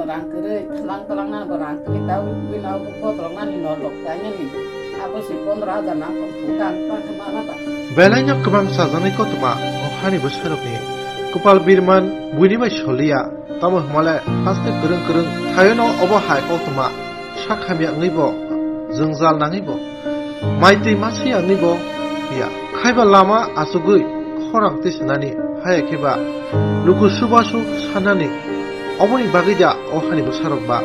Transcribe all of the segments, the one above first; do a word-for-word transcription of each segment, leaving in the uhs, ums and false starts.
Rang kwrwi, tlang tlang nani bo rang kwrwi, tei bini abo botrok nani no lok kainani. Abo se pondro hajar nang tong thung kang tang khe mana ba. Belai no kwbang chajaknai kothoma o hani bwsarokni kwpal birman buini bai soliya. Tamo hwnmale haste kwrwng kwrwng thaiono obo hai koktwma sak hamya wngwi bo, jwngjal nangwi bo, maitwi masiya wngwi bo ya. Khaiba lama achugwi khorang tisanani haya khe ba luku subasu sanani. Oboni bagwi da o hani bwsarok ba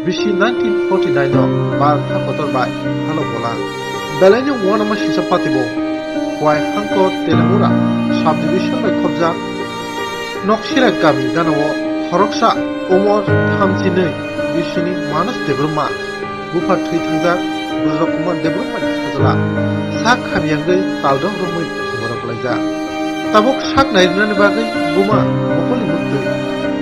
bisi nineteen forty nine o Bharat ha kotor bai halo bola. Belai no uanama sisa pati bo Khowai Hangkor Telemura subdivision bai khobjak Noksira kami gana o khoroksa umor thamchinwi bisini Manush Debbarma bupha thwi thangjak Bujra Kumar Debbarma ni sajla sak hamyangwi taldok romwi thwngmorok laijak. Tabuk sak nai rwnani bagwi buma mokolni muktwi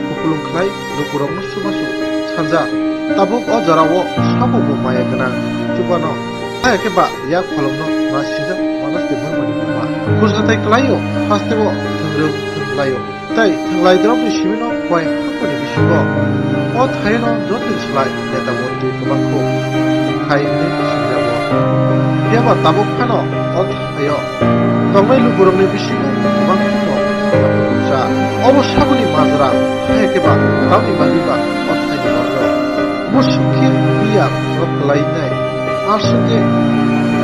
kupulung khlai lukurokno chubachu sanjak. Tabuk o jorao sabo bo maya gwnang chubano. Haya khe ba yak pholongno ma sijak Manush Debbarma ni buma. Khursathai kwlaio hasteo thwngrwng thwnglaio. Tei thwnglai drokni simino Khowai Hangkorni bisingo o thaino jotoni slai neta montri kwbangkuk khai hwnwi singjago. Phiyaba tabuk phano o thaio tongnai lukurokni bisingo kwbangkukno sa. Obo saboni majra, haya khe ba tamni bagwi ba o thaini borok. Bo sukhe biya rok kwlainai. Aswk khe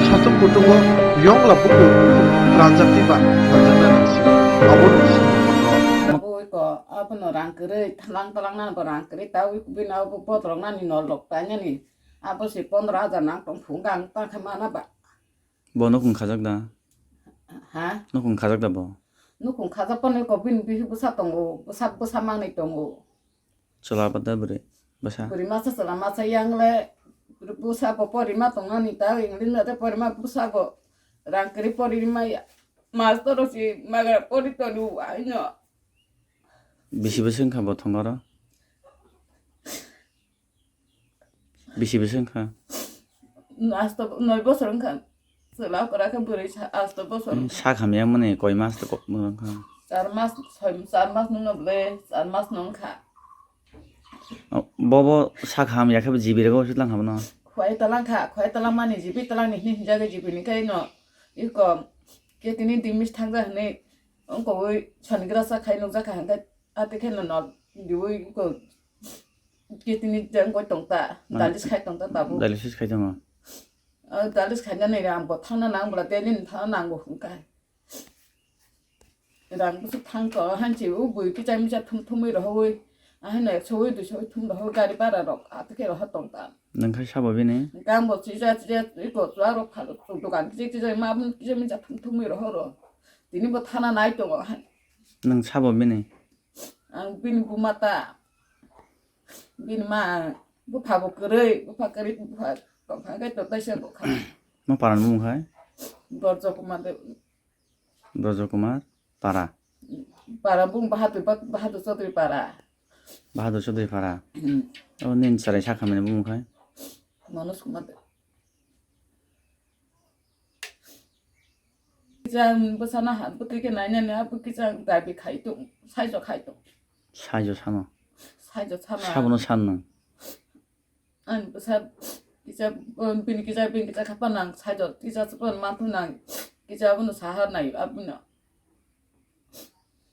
satung kutungo yongla bukur ranjakti ba ranjakna nangsi. Abono simi borok. Abo iko, abono rang kwrwi, thalang talang nani bo rang kwrwi, tei bini abo botrok nani no lok tainani. Abo se pondro hajar nang tong phung gang ta khe mana ba. Bo nukhung khajak da? Ha? Nukhung khajak da bo? Nukhung khajak pano iko bini bihi bwsa tongo, bwsa, bwsa manwi tongo. Chwla bada bwrwi bwsa. Bwrwi masa chwla masa yang le bwsa bo porima tongmani ta English no te porima bwsa bo rang kwrwi porima ya. Master o si magra pori toni u aino. Bisi bwswk wngkha bo thongaro? Bisi bwswk wngkha? Asto noi bosor wngkha. Chwla okra khe bwrwi sa-, asto bosor. Hmm, wngkha. Sak hamya mani koi mas to kok wngkha? Char mas, soi, char mas nungno bwle, char mas no wngkha. O, bo, bo sak hamya khe bo jibi rego sitlang habo no? Khwai talang kha, khwai talang mani jibi talang ni hini hinjagwi jibi ni kai no. Iko ketini dimis thangja hwnwi wngkogwi sonigrasa khai nukjakha hwnkhe ate khe no no diwi iko ketini jang goi tongta, mane dalis khai tongta tabuk. Dialysis khai tongo? O dalis khainani rang bo thangna nang bwla daily ni thangna nango hwnkha. Rang bwswk thang to, hanchi o bui kicha micha thum thumwi rohoi. Ahai no ekso oi duiso oi thum rohoi gari bara rok ate khe rohor tong ta. Nang khai sabo bini? Gang bo chija chija iko chwla rok phalo dukan kicha kicha ma bun kicha micha thum thumwi rohoro. Tini bo thana nai tongo hai. Nang sabo bini? Ang bini buma ta. Bini ma bupha bo kwrwi, bupha kwrwi bupha tong kha khe to taisa bo kha. Ma parani bumung khai? Borjo Kumar de. Brojo Kumar Para. Para bung Bahadur, Ba-, Bahadur Chaudhary Para. Bahadur Chaudhary Para. Hmm. O nini chwrai sakha mani bumung khai? Manoj Kumar de. Jang bwsano ha, bwtwi khe nainani, a bwtwi jang dabi khai tung, saijo khai tung. Saijo sano? Saijo sano. Sabono san nang? Ani bwsa kisa, um, bini kisa, bini kisa khapa nang, saijo kisa chwpan manthu nang, kisa abono sahar nai, abono.